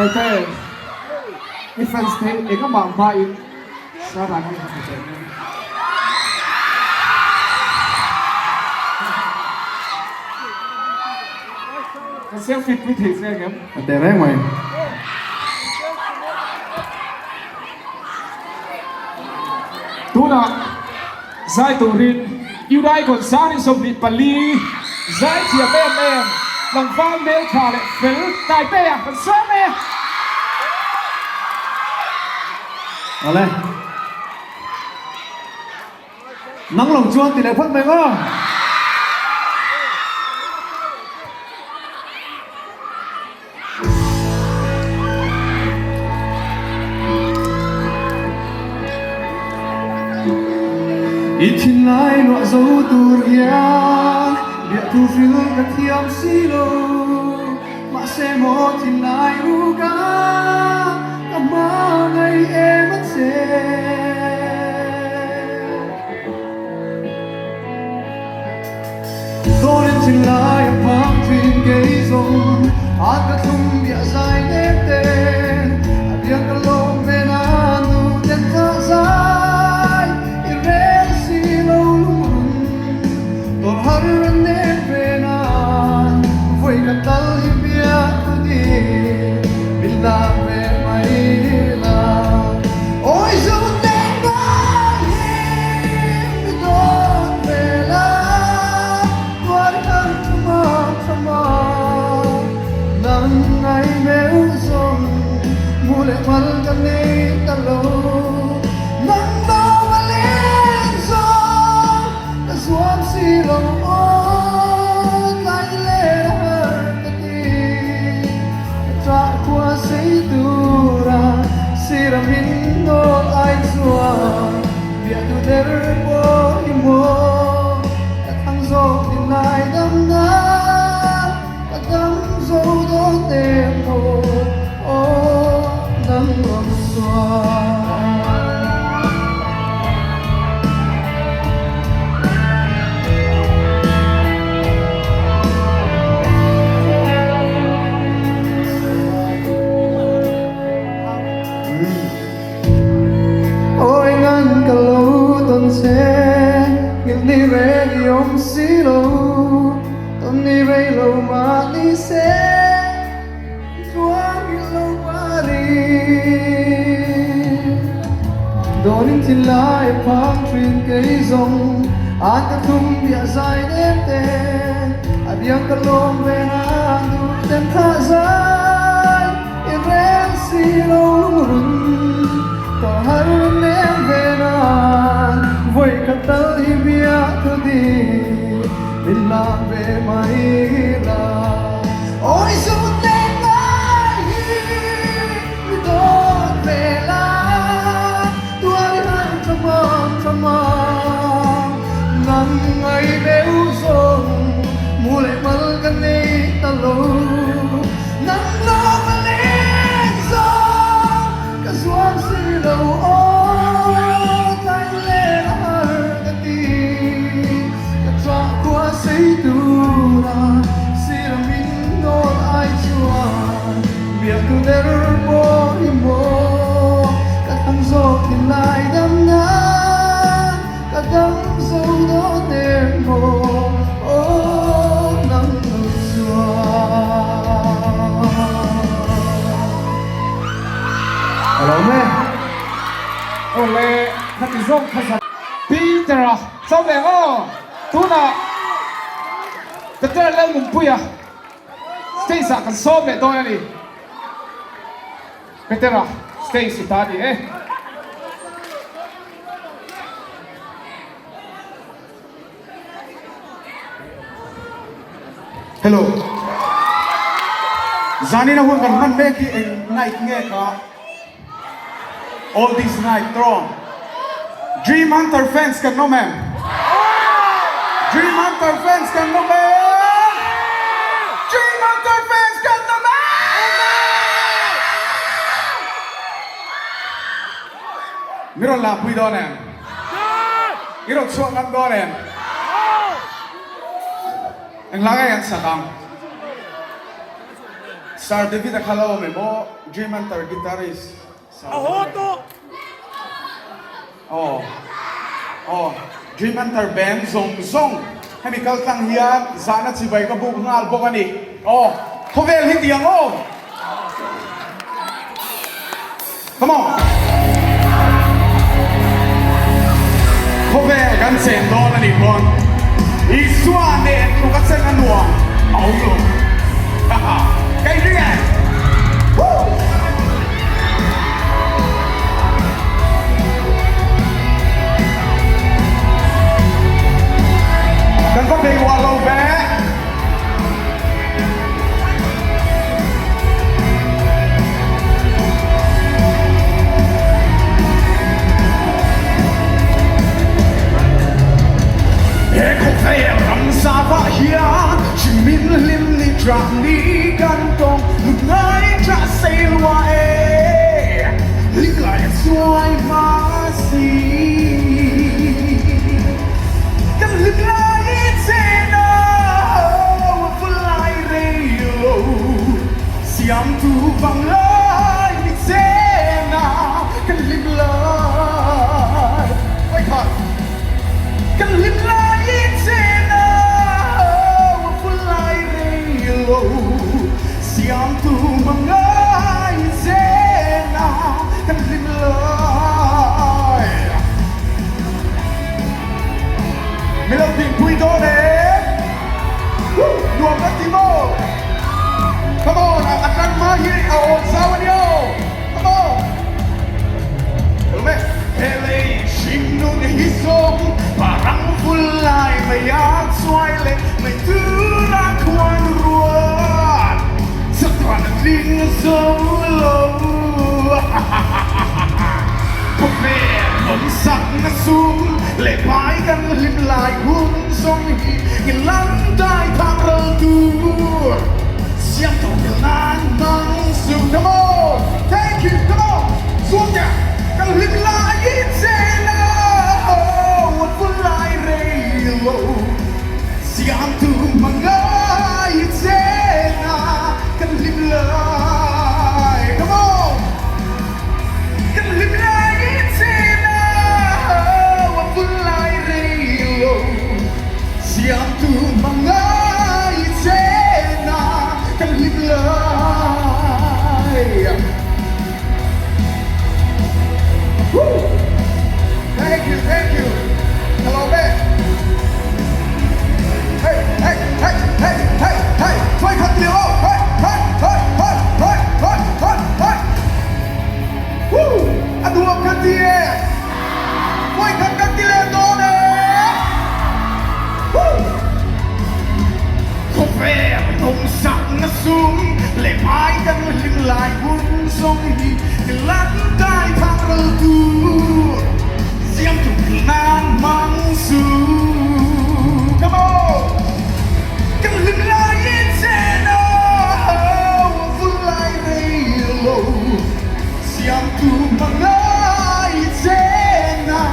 Taite, i fans te hi engah hmain Sarah hi a hmu teh mai. Ka selfie pui thei che angem? A teh reng mai. Tunah zai turin Udaikon Sari 24 zai thiam em em tlangval hmeltha leh fel Taipei-a kan sawm e. Awle. Nang lo chuan ti leh phawt mai maw? I thinlai luah zo tur hian biahthu hril ka thiam si lo. Mahse maw thinlai ruk a ka hmangaih em a che. Dawnin thinlai a phang thin kei zawng an ka thlum biah zai nem te a biang ka lawm ve na nu ten thah zai i rel si lo lungrun tawrh har an nem ve nan vawi ka tal hi biak thu di min lak ve mai la awi zo nen ngai hi mi dawt ve la tuar kan thuma thama nang ngai meu zawng mu leh mal ka nei ta lo nang dawm a leng zawng ka zuam si lo aw tlai len a har ka ti ka ṭah khua sei tura sira min nawl ai chuan biahtu der pawh hi maw ka thang zawk din lai dam nan ka dam zo dawn em maw aw nang rawng chuan. Awi ngan ka lo tawn che, nghilh ni reng i awm si lo, tawn ni rei lo mah ni se, tluang nghilh lo pari. Dawnin thin lai a phang thin kei zawng, an ka thum biah zai nem te, a biang ka lawm ve nan duh ten thlah zai. I reng si lo lungrun ka har nem ve nan vawi khat tal hi bia thu di min lak ve mai la. Awi zut leh ngai hi mi dawt ve la tuar i har tha mang tha mang nang ngai beu zawng mu leh mal ka nei ta lo. Nang lawm a leng zawng ka zuam si lo aw tlai len a har ka ti ka ṭah khua sei tura sira min nawl ai chuan biaktu der pawh hi maw ka thlang zawk thin lai dam nan ka dam zo dawn em maw aw nang lo chuan. A lo me. Aw le khati zawng kha zan. Peter-a chau leh aw tunah Peter Lalnunpuia stage ah kan sawm leh dawn a ni. Petera stage i ta ni e. Hello. Zanin a hun kan hman mek hi eng night nge ka? All this night tawng. Dream Hunter fans kan awm em? Dream Hunter fans kan awm em? Dream Hunter fans kan awm em? Mi rawn lahpui dawn em? I rawn chhuak ngam dawn em? Engla nge kan sak ang? Sir David a kha lo awm em aw, Dream Hunter guitarist Sir David a kha. Aw aw Dream Hunter band zawng zawng hemi kal tlang hian zahna chibai ka buk nghal bawk a ni. Aw khawvel hi tiang aw. Come on. Khawvel kan chen dawn a nih pawn Isua nen tluk a chen a nuam a awm lo. Haha. Ka inring e. Woo! Kan va bei uar lo ve. He khawvel ramsa vah hian hrimin hlim ni ṭah ni kan tawng lut ngai ṭah sei lua e, hlim lai a chuai hma si. Kan hlim lai i chen a, a vul lai rei lo. Siamtu vang lai mi chen a, kan hlim lai. Oi kha! Kan hlim lai i chen a, a vul lai rei lo. Siamtu vang lai chen a, kan hlim lai. Mi lo dinpui dawn e. Woo! Nuam kan ti maw? Come on, a tlang hma hi a awm zau a ni aw. Come on. Hello me. He lei hrim nun hi zawng parang vul lai mai a chuai leh mai tur a khuan ruat chatuan a tling zo lo. Khawvel nawmsak na sum leh pai kan hlim lai hun zawng hi nge lam dai thang ral tur siam tawh tel nan hmang suh. Come on! Thank you! Come on! Chuan nia kan hlim lai i chen a, oh an vul lai rei lo siam tu hmangai i chen a, kan hlim lai. Come on! Kan hlim lai i chen a, a vul lai rei lo. Siamtu hmangai i chen a, kan hlim lai. Woo! Thank you, thank you. Ka lawm e. Hey, hey, hey, hey, hey, hey. Hruai khat ti lo. Hey, hey, hey, hey, hey, hey, hey, hey. Woo! A nuam kan ti e. Hruai khat kan ti leh dawn e. Woo! Khawvel nawmsak na sum leh hmai kan hlim lai hun zawng hi lan dai thang ral tur siamtu nan hmang su. Come on! Kan hlim lai in chen a, vul lai rei lo siamtu hmang lai chen a,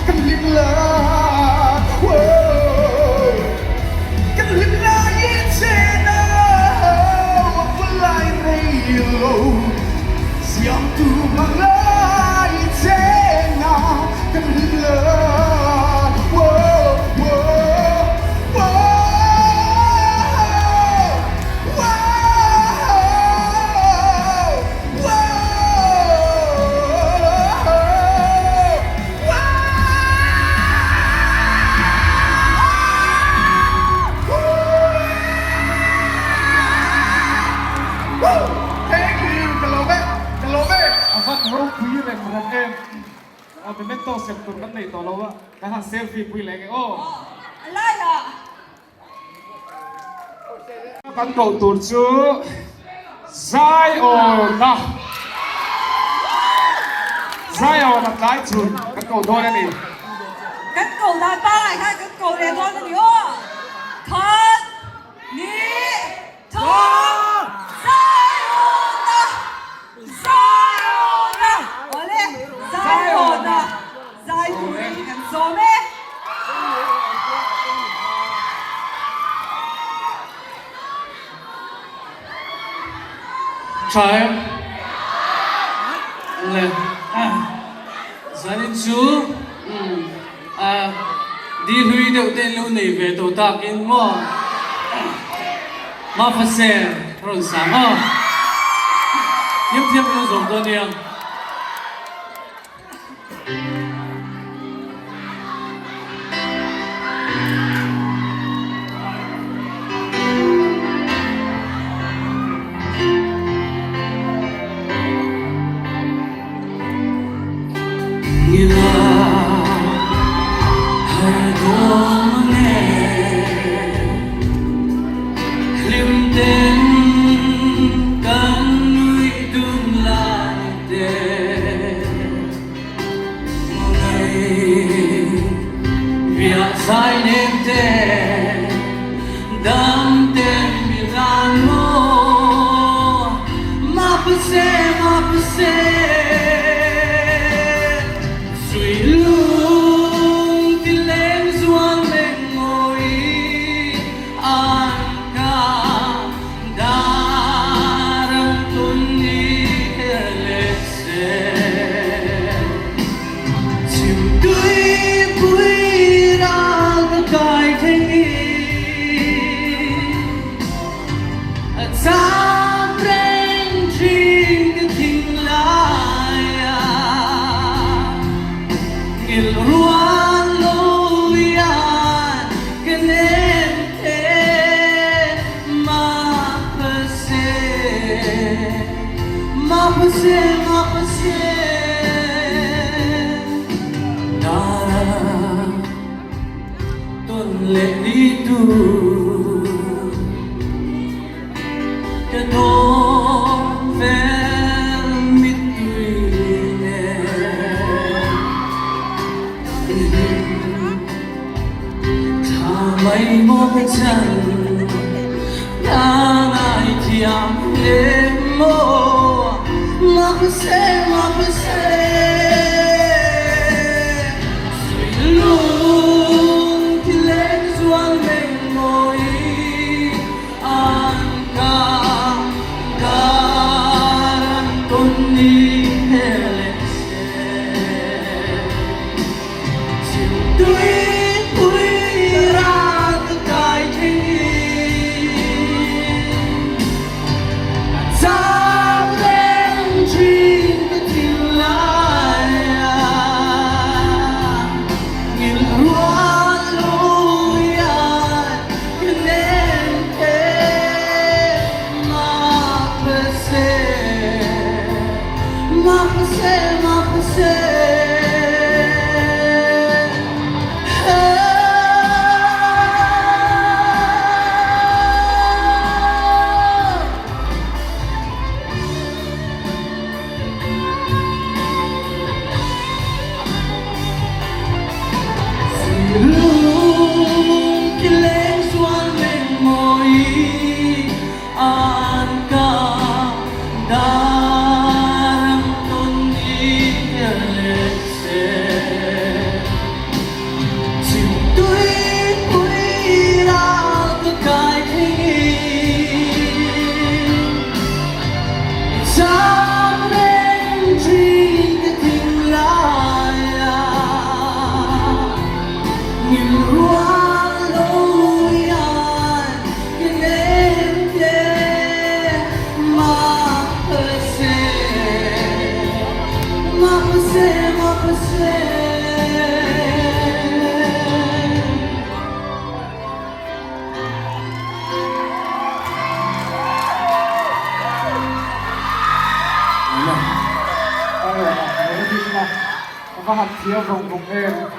kan hlim lai. Whoa! Kan hlim lai in chen a, vul lai rei lo siamtu hmang lai chen a, kan hlim lai. Whoa! Whoa! Whoa! Whoa! Whoa! Whoa! Thank you! Ka lawm e! Ka lawm e! A van ropui rem rem em. Aw memento sem tur kan nei tawh lo a, kan han selfie pui leh nge aw. Kan koh tur chu Zion-a Zion-a tlai chhun kan koh dawn a ni. Kan koh dan pangai khan kan koh leh dawn a ni aw. Khat, ni, thum, Zion-a Zion-a Awle, Zion-a zai turin kan sawm e. Tha em? Le. Zanin chu di hlui deuh te in lo nei ve tawh takin maw? Mafase rawn sang aw. Thiam thiam lo zawm dawn nia. Va han thiam vawng vawng em.